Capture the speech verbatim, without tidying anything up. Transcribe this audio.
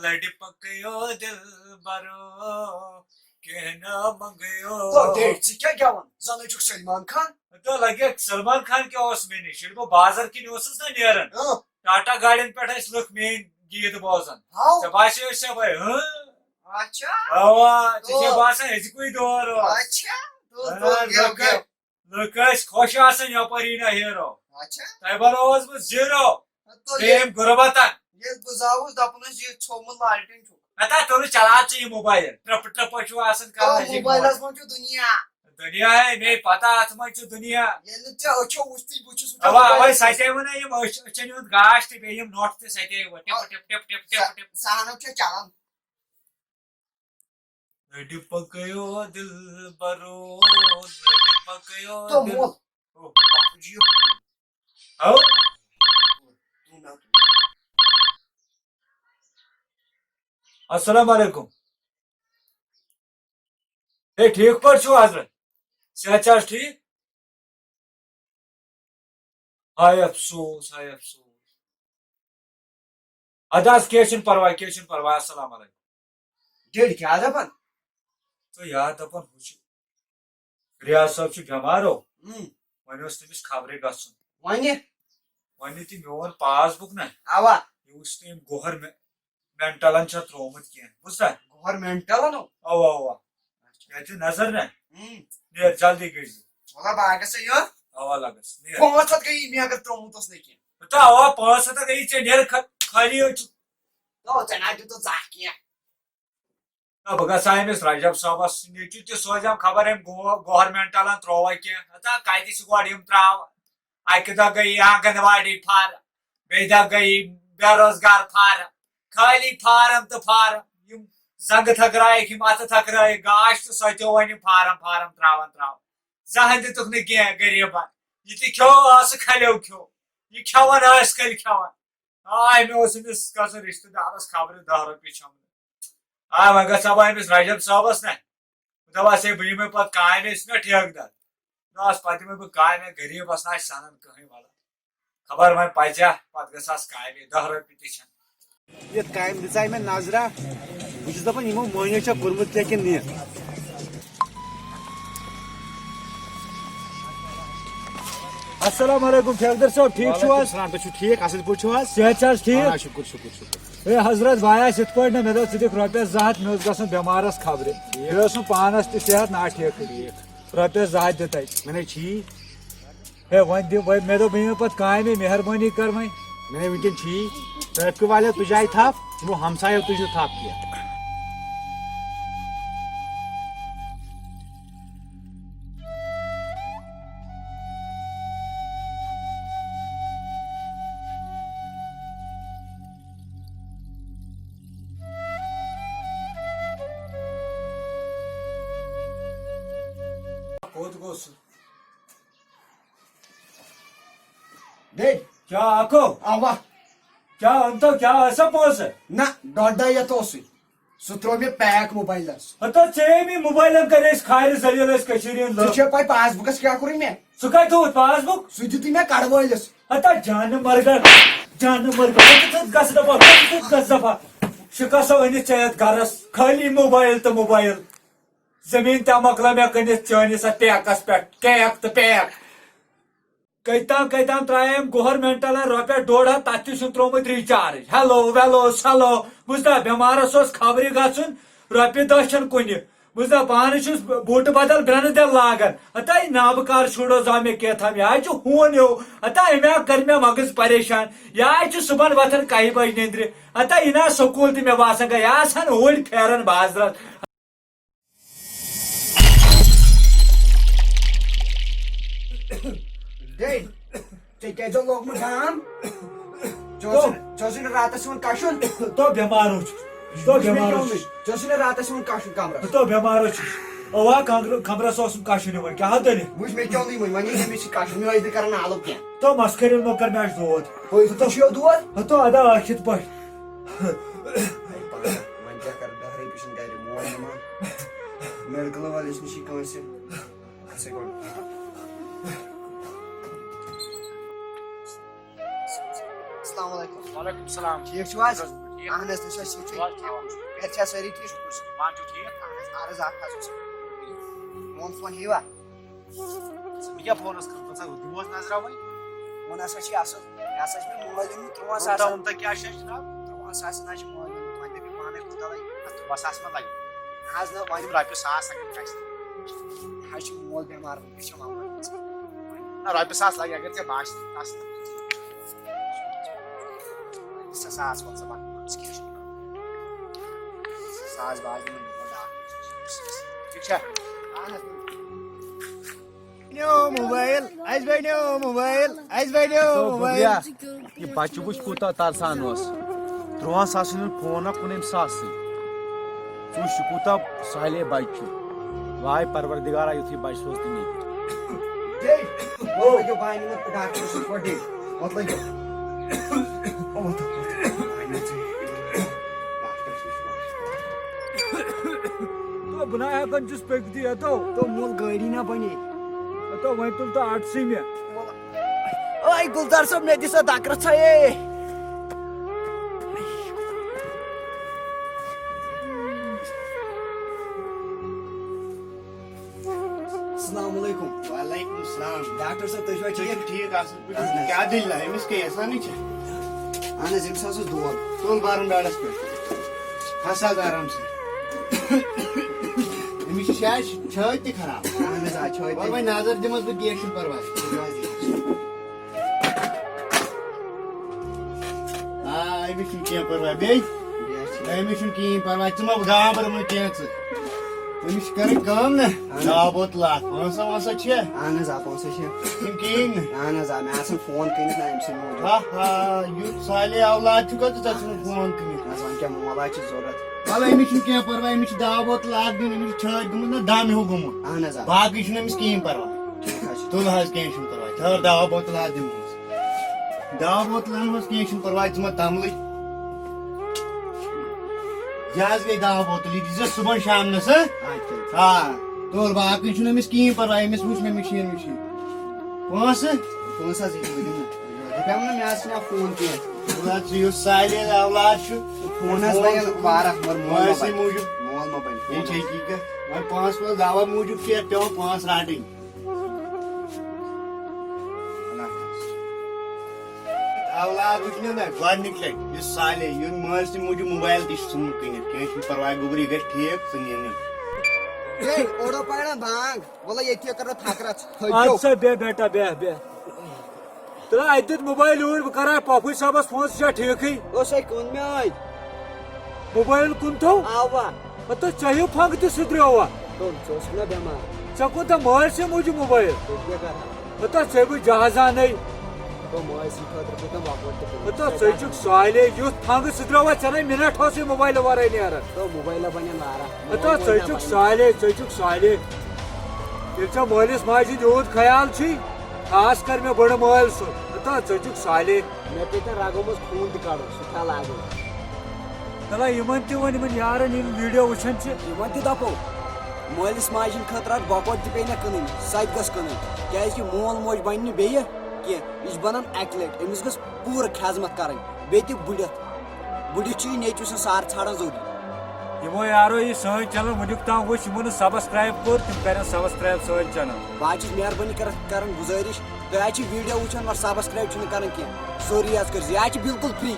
لڑِ پکیو دل برو، کینٛہہ نہ منگیو۔ تو ڈیڈ، ژٕ کیٛاہ گٮ۪وان؟ زن ہے چھُکھ سلمان خان۔ تہٕ لگہِ سلمان خان کیٛاہ اوس مےٚ نِش؟ ییٚلہِ بہٕ بازر کِنۍ اوسُس نا نیران، اۭں۔ ٹاٹا گاڑٮ۪ن پٮ۪ٹھ ٲسۍ لُکھ میٲنۍ گیٖت بوزان۔ ہاو۔ ژےٚ باسیو أسۍ چھا بھاے؟ ہاں۔ اچھا۔ اوا، ژےٚ چھے او۔ باسان أزِکُے دور اوس۔ اچھا۔ دوست، ہاں، دوست، گٮ۪و، لُکھ گٮ۪و۔ لُکھ ٲسۍ خۄش آسان یپٲرۍ یی نہ ہیرو۔ اچھا۔ تۄہہِ بنووُس بہٕ زیٖرو۔ تو بیٚیہِ ییٚلہِ، ییٚمۍ غُربتن۔ ییٚلہِ بہٕ زاوُس، دَپُن ٲسۍ، یہِ ژھوٚمُت لالٹیٖن چھُکھ۔ ہتا تُلہٕ چلاو ژٕ یہِ موبایل، ٹرپہٕ ٹرپہٕ چھُو آسان کران او، أزِکۍ موبایلس موبایل۔ منٛز چھُ دُنیا۔ دُنیا ہے مے پتہ، اتھ منٛز چھُ دُنیا۔ ییٚلہِ نہٕ ژےٚ أچھو وُچھتٕے بہٕ چھُس وٕچھان اوا، موبایلس اواے منٛز۔ ستے وَنان یِم أچھ، أچھن ہُنٛد گاش تہٕ بیٚیہِ یِم نۄٹھ تہِ ستے وۄنۍ ٹِپ ٹِپ ٹِپ ٹِپ ٹِپ ٹِپ۔ سہنُک چھُ چلان۔ لڑِ پکیو دل برو، لڑِ پکیو تو دل۔ مول۔ او۔ پاپہٕ جی یہِ فون۔ ہاو؟ تو مےٚ تُل۔ السلام علیکم۔ ہے، ٹھیٖک پٲٹھۍ چھِو حضرت؟ صحت چھا حظ ٹھیٖک؟ ہاے افسوس، ہاے افسوس۔ اَدٕ حظ، کینٛہہ چھُنہٕ پرواے، کینٛہہ چھُنہٕ پرواے۔ السلام علیکم۔ ڈیڈ کیٛاہ دَپان؟ تہٕ یاد دَپان، ہُہ چھُ، ریاض صٲب چھُ بٮ۪مار ہو۔ اۭں۔ وۄنۍ اوس تٔمِس خبرے گژھُن۔ وۄنۍ؟ وۄنۍ تہِ میون پاس بُک نہ۔ اَوا۔ یہِ وٕچھ تٔمۍ گوہر مےٚ۔ مینٹلن چھا ترٛوومُت کینٛہہ، بوٗزتھا؟ گوہر مینٹلن ہو؟ اوا، اوا۔ اچھا۔ یتھ دِ نظر نا۔ ہم۔ نیر جلدی گٔژھۍ۔ وَلہ باغس ہے یور۔ اوا لگس، نیر۔ پانٛژھ ہتھ گٔیی مےٚ اگر ترٛوومُت اوس نہٕ کینٛہہ۔ تہٕ اوا، پانٛژھ ہتھ ہا گٔیی ژےٚ، نیر خ-، خٲلی یوت چھُ۔ تو ژےٚ نا دیُتُتھ زانٛہہ کینٛہہ۔ نہ، بہٕ گژھٕ ہا أمِس رجب صٲبس نیٚچوٗ تہِ سوزٮ۪م خبر أمۍ گو-، گورمنٹلن ترٛووا کینٛہہ۔ ہتا کتہِ چھِ گۄڈٕ یِم ترٛاوان؟ اکہِ دۄہ گٔیی آنگن واڑی فارم، بیٚیہِ دۄہ گٔیی بے روزگار فارم، خٲلی فارم تہٕ فارم۔ یِم زنٛگہٕ تھکرایکھ، یِم اتھٕ تھکرایکھ، گاش تہٕ سۄ تہِ وۄنۍ یِم فارم فارم ترٛاوان ترٛاوان۔ زہنۍ دِتُکھ نہٕ کینٛہہ غریٖبن۔ یہِ تہِ کھیوٚو، آسہٕ کھلیو کھیوٚو۔ یہِ کھٮ۪وان آسہِ کلۍ کھٮ۪وان۔ آے، مےٚ اوس أمِس گژھُن رِشتہٕ دارس خبرِ دَہ رۄپیہِ چھَم نہٕ۔ آے، وۄنۍ گژھٕ ہا بہٕ أمِس رجب صٲبس نہ۔ بہٕ دَپس، ہے، بہٕ یِمے پتہٕ کامہِ، أسۍ چھِنہ ٹھیکہٕ دار۔ دوٚپس، پتہٕ یِمے بہٕ کامہِ، غریٖبس نہ آسہِ سنان کٕہٕنۍ وَلہٕ۔ خبر وۄنۍ پَزیٛا، پتہٕ گژھٕ ہس کامہِ، دَہ رۄپیہِ تہِ چھَنہٕ۔ یتھ کامہِ دِژاے مےٚ نظرا، بہٕ چھُس دپان یِمو مٲنِو چھا کوٚرمُت کینٛہہ کِنہٕ نہٕ۔ السلام علیکم ٹھیکدر صٲب، ٹھیٖک چھِو وعلیکم حظ؟ السلام، تُہۍ چھِو ٹھیٖک، اَصٕل پٲٹھۍ چھِو حظ؟ صحت چھا حظ ٹھیٖک؟ آ، شُکُر، شُکُر، شُکُر۔ ہے حضرت، بہٕ آیس یِتھ پٲٹھۍ نہ، مےٚ دوٚپ ژٕ دِکھ رۄپیس زٕ ہتھ، مےٚ اوس گژھُن بٮ۪مارس خبرِ۔ ٹھیٖک۔ مےٚ اوس نہٕ پانس تہِ صحت نہ ٹھیکٕے۔ ٹھیٖک۔ رۄپیس زٕ ہتھ دِ تَتہِ۔ مےٚ نے چھی۔ ہے، وۄنۍ دِ، وۄنۍ مےٚ دوٚپ، بہٕ یِمہٕ پتہٕ کامہِ، مہربٲنی کر وۄنۍ۔ مےٚ نے وٕنکیٚن چھی۔ ٹریفکہٕ والٮ۪و تُجہِ آیہِ تھپھ، یِمو ہمسایو تُج نہٕ تھپھ کینٛہہ۔ کوٚت گوٚو سُہ؟ بیٚیہِ؟ کیٛاہ اکھو؟ اوا۔ کیٛاہ اوٚن تو؟ کیٛاہ ٲسا پونٛسہٕ؟ نہ، ڈۄڈ ڈاے یتھ اوسُے۔ سُہ ترٛوو مےٚ پیک موبایلس۔ ہتا ژےٚ ییٚمی موبایلن کَرے أسۍ کھارِ ذلیل أسۍ کٔشیٖرِ ہِنٛدۍ ژےٚ لُکھ۔ چھےٚ پَے پاس بُکس کیٛاہ کوٚرُے مےٚ؟ ژٕ کَتہِ تھوٚوُتھ پاس بُک؟ سُہ دیُتُے مےٚ کڑوٲلِس۔ ہتا جانہٕ مرگن، جانہٕ مرگن، ژٕ تھوٚد گژھ دفعہ، ژٕ تھوٚد گژھ دفعہ۔ شِکاسو أنِتھ ژےٚ یَتھ گرس خٲلی موبایل تہٕ موبایل۔ زٔمیٖن تہِ مۄکلٲو مےٚ کٕنِتھ چٲنِس اَتھ پیکس پٮ۪ٹھ، کیک تہٕ پیک۔ کٔتام کٔتام ترٛایے أمۍ گورمنٹن رۄپیس ڈۄڈ ہتھ، تتھ تہِ چھُنہٕ ترٛوومُت ریچارج۔ ہیلو ویلو سیلو، بوٗزتھا، بٮ۪مارس اوس خبرِ گژھُن، رۄپیہِ دہ چھَنہٕ کُنہِ۔ بوٗزتھا، پانہٕ چھُس بوٗٹہٕ بدل برٛنہٕ دٮ۪ل لاگان۔ ہتا یہِ نابہٕ کار شُر اوس آو مےٚ کیٛاہ تام، یہِ حظ چھُ ہوٗن ہیوٗ۔ ہتا أمۍ ہا کٔر مےٚ مغز پریشان۔ یہِ حظ چھُ صُبحن وۄتھان کَہہِ بجہِ نیٚنٛدرِ۔ ہتا یہِ نہ سکوٗل تہِ مےٚ باسان گٔے، یہِ آسہٕ ہن اوٗرۍ پھیران بازرس۔ ڈے، ژےٚ کیٛازِ چھُ لوگمُت جام؟ ژےٚ اوسُے، تو۔ ژےٚ اوسُے نہٕ راتس یِوان کشُن؟ تو بٮ۪مار اوس۔ تو وٕچھ مےٚ بٮ۪مار کیٛاہ اوس۔ ووٚنُے؟ ژےٚ اوسُے نہٕ راتس یِوان کشُن کمرس؟ تو بٮ۪مار اوس۔ اوا، کمرٕ-، کمرس اوسُم کشُن یِوان۔ کیٛاہ ہو دٔلیٖل؟ وٕچھ مےٚ کیٛاہ ووٚنُے وۄنۍ، وۄنۍ یی نہٕ مےٚ سۭتۍ کشُن، مےٚ ٲسۍ نہٕ کران نالو کینٛہہ۔ تو مس کٔرِو مۄکر مےٚ اَسہِ دود۔ ہُے، ژٕ چھُے یو دود؟ ہتو ادا ٲکھِتھ پٲٹھۍ۔ ہے پاگل، وۄنۍ کیٛاہ کَرٕ، دَہ رۄپیہِ چھِنہٕ گَرِ، مول نِوان۔ میڈیکل وٲلِس نِش یی کٲنٛسہِ۔ گژھے گۄڈٕ۔ السلام علیکم۔ وعلیکم السلام۔ ٹھیٖک چھِو حظ؟ اہن حظ، تُہۍ چھِو حظ ٹھیٖک؟ شُکُر شُکُر۔ گرِ چھا سٲری ٹھیٖک؟ شُکُر شُکُر، پانہٕ چھِو ٹھیٖک؟ اہن حظ، عرض اَکھ حظ اوس۔ میون فون ہیٚیِوا؟ ژٕ مےٚ کیٛاہ فونَس کٔرمٕژ؟ ژٕ دِموس نظرا وۄنۍ۔ فون ہسا چھِ اَصٕل، یہِ ہسا چھِ مےٚ مٲلۍ اوٚنمُت ترُٛواہَن ساسَن۔ ترٛواہَن ساسَن حظ چھِ مٲلۍ اوٚنمُت، وۄنۍ دٔپِو پانَے کوٗتاہ لَگہِ؟ اَتھ ترٛواہ ساس ما لَگہِ؟ نہ حظ نہ، وۄنۍ دِم رۄپیہِ ساس اگر گژھِ۔ یہِ حظ چھِ مول بٮ۪مار، وۄنۍ کیٛاہ چھِ وَنان؟ نہ، رۄپیہِ ساس لَگہِ اگر ژےٚ باسہِ اَصٕل۔ زٕ ساس وَن ژٕ پَتہٕ، ژٕ کیٛاہ چھُکھ؟ زٕ ساس بہٕ حظ دِمَے یور ڈاکٹرَس نِش۔ ٹھیٖک چھا؟ اَہَن حظ۔ بنیو موبایل، اَسہِ بنیو موبایل، اَسہِ بنیو تو موبایل۔ بُڈیا، یہِ بچہٕ وٕچھ کوٗتاہ ترسان اوس۔ ترٛوہَن ساسَن ہُنٛد فون اکھ کُن أمۍ ساسٕے۔ ژٕ وٕچھ یہِ کوٗتاہ صالح بچہٕ چھُ۔ واے پروردگارا، یُتھُے بچہٕ سوز تہٕ مےٚ تہِ۔ بیٚیہِ، وۄنۍ لٔگِو بانہِ منٛز ڈاکٹرَس نِش گۄڈٕ۔ وۄنۍ لٔگِو۔ وۄتھ، وۄتھ۔ ڈاکٹرَس نِش وۄتھ۔ تو بہٕ نہ ہٮ۪کان چھُس پٔکِتھٕے، ہتو۔ تو مول گٲڑی نہ بنے۔ ہتو وۄنۍ تُل تو اَٹسٕے مےٚ۔ اوے گُلزار صٲب، مےٚ دِ سا دکرٕ ژھا، اے۔ السلام علیکم۔ وعلیکم السلام۔ ڈاکٹر صٲب، تُہۍ چھِوا تُہۍ چھِو ٹھیٖک؟ ٹھیٖک، اَصٕل پٲٹھۍ۔ اہن حظ۔ کیٛاہ دٔلیٖلہ؟ أمِس کیٛاہ یَژھانٕے چھِ؟ اہن حظ، أمِس حظ اوس دود۔ تُل بَرُن بیڈَس پٮ۪ٹھ۔ کھَس حظ آرام سان۔ أمِس چھِ شاید چھٲتۍ تہِ خراب۔ اہن حظ، آ، چھٲتۍ تہِ۔ وَلہٕ وۄنۍ نظر دِمَس بہٕ، کینٛہہ چھُنہٕ پَرواے۔ آ، أمِس چھُنہٕ کینٛہہ پَرواے۔ بیٚیہِ؟ بیٚیہِ چھِ۔ أمِس چھُنہٕ کِہیٖنۍ پَرواے۔ ژٕ مہ گابر مہ کینٛہہ ژٕ۔ أمِس چھِ کَرٕنۍ کٲم نہ۔ اہن حظ۔ دَہ بوتلہٕ اَکھ۔ پونٛسہٕ وونٛسہٕ چھِ؟ اہن حظ، آ، پونٛسہٕ چھِ۔ تِم کِہیٖنۍ نہٕ۔ اہن حظ، آ، مےٚ آسَن فون کٔرِتھ نہ أمۍ سٕنٛدِ موٗجوٗب۔ ہا ہا، یُتھ صالح اولاد چھُکھ ژٕ، ژےٚ چھُنہٕ فون کٔرِتھ۔ اہن حظ، وۄنۍ کیٛاہ مول آسہِ ضوٚرَتھ؟ وَلہٕ أمِس چھُنہٕ کینٛہہ پَرواے، أمِس چھِ دَہ بوتلہٕ اَکھ دیُن، أمِس چھِ چھٲتۍ گوٚمُت نہ دَم ہیوٗ گوٚمُت۔ اہن حظ، آ۔ باقٕے چھُنہٕ أمِس کِہیٖنۍ پَرواے۔ ٹھیٖک حظ چھُ۔ تُل حظ، کینٛہہ چھُنہٕ پَرواے۔ ٹھٔہر، دَہ بوتلہٕ حظ دِمہوس۔ دَہ بوتلہٕ اَنہوس، کینٛہہ چھُنہٕ پَرواے، ژٕ مہ تَملٕے۔ یہِ حظ گٔے دَہ بوتلہٕ، یہِ دیٖزِ صُبحن شامنَس، ہہ؟ اچھا، اچھا۔ آ، تُل، باقٕے چھُنہٕ أمِس کِہیٖنۍ پَرواے، أمِس وٕچھ مےٚ مِشیٖن وِشیٖن۔ پونٛسہٕ؟ پونٛسہٕ حظ یِیہِ، بہٕ دِمہٕ نہٕ۔ دَپیٛاو نہٕ مےٚ آسہِ نہ فون کینٛہہ۔ بہٕ حظ چھُس یُس صالح اولاد چھُ۔ فون حظ فون بَنہِ چھُ واریاہ، مگر مول ما مٲلسٕے بَنہِ۔ موٗجوٗب۔ مول ما بَنہِ۔ یہِ چھِ حقیٖقت۔ وۄنۍ پونٛسہٕ پونٛسہٕ دَوا موٗجوٗب چھُ یَتھ پٮ۪وان پونٛسہٕ رَٹٕنۍ۔ اولاد وٕچھ مےٚ نہ گۄڈٕنِکۍ لٹہِ، یُس صالح، یُن مٲلۍ سٕنٛدِ موٗجوٗب موبایل تہِ چھُ ژھُنمُت کٕنِتھ۔ کینٛہہ چھُنہٕ پرواے، گوٚبُر، یہِ گژھِ ٹھیٖک، ژٕ نِن نہٕ۔ ہے، اوڑو پایڑا بانگ، وَلہٕ ییٚتہِ کَرو تھکرَژھ، تھٔکِو۔ اَدٕ سا بیٚہہ بیٹا، بیٚہہ، بیٚہہ۔ ترٛا اَتہِ دیُت موبایل یوٗرۍ، بہٕ کَرٕ ہا پۄپھٕے صٲبَس فون، سُہ چھا ٹھیٖکٕے؟ اوس ہے کٕن مےٚ ٲدۍ۔ موبایل کٕنتھو؟ اَوا۔ ہتو ژےٚ ہیوٗ پھنٛگ تہِ سُدریووا؟ دوٚپ، ژٕ اوسُکھ نا بٮ۪مار۔ ژےٚ کوٗتاہ مٲلۍ سٕے موٗجوٗب موبایل؟ تیٚلہِ کیٛاہ کَرٕ ہا؟ ہتا ژےٚ بہٕ جہازانے۔ دوٚپ، مٲلۍ سٕنٛدِ خٲطرٕ کوٗتاہ وۄپور تہِ کٕنُن۔ ہتا ژٕ چھُکھ صالح، یُتھ پھنٛگ سُدریووا ژےٚ نے مِنٹ اوسُے موبایلہٕ ورٲے نیران۔ دوٚپ، موبایلہ بنن واراہ۔ ہتا ژٕ چھُکھ صالح، ژٕ چھُکھ صالح۔ ییٚلہِ ژےٚ مٲلِس ماجہِ ہُنٛد یوٗت خیال چھُے، خاص کر مےٚ بٔڑٕ مٲلۍ سُنٛد۔ ہتا ژٕ چھُکھ صالح۔ مےٚ پیٚیہِ تۄہہِ رگو منٛز خوٗن تہِ کڑُن، سُہ تہِ لاگُن۔ تَلہ یِمن تہِ وَن، یِمن یارن یِم ویٖڈیو وٕچھان چھِ۔ یِمن تہِ دَپو، مٲلِس ماجہِ ہِنٛدِ خٲطرٕ اَتھ بۄکوت تہِ پیٚیہِ نہ کٕنٕنۍ، سۄ تہِ گٔژھ کٕنٕنۍ۔ کیٛازِ کہِ مول موج بَنہِ نہٕ بیٚیہِ کینٛہہ، یہِ چھِ بَنان اَکہِ لَٹہِ۔ أمِس گٔژھ پوٗرٕ خدمت کَرٕنۍ، بیٚیہِ تہِ بٕڈِتھ۔ بٕڈِتھ چھُ یہِ نیٚچوِ سٕنٛز سار ژھانٛڈان ضروٗری۔ یِمو یارو یہِ سٲنۍ چینل وٕنیُک تام وٕچھ، یِمو نہٕ سبسکرایب کوٚر، تِم کرن سبسکرایب سٲنۍ چینل۔ بہٕ حظ چھُس مہربٲنی کٔرِتھ کران گُزٲرِش، تُہۍ حظ چھِ ویٖڈیو وٕچھان مگر سبسکرایب چھِنہٕ کران کینٛہہ، ضروٗری حظ کٔرۍ زِ، یہِ حظ چھِ بالکل فری۔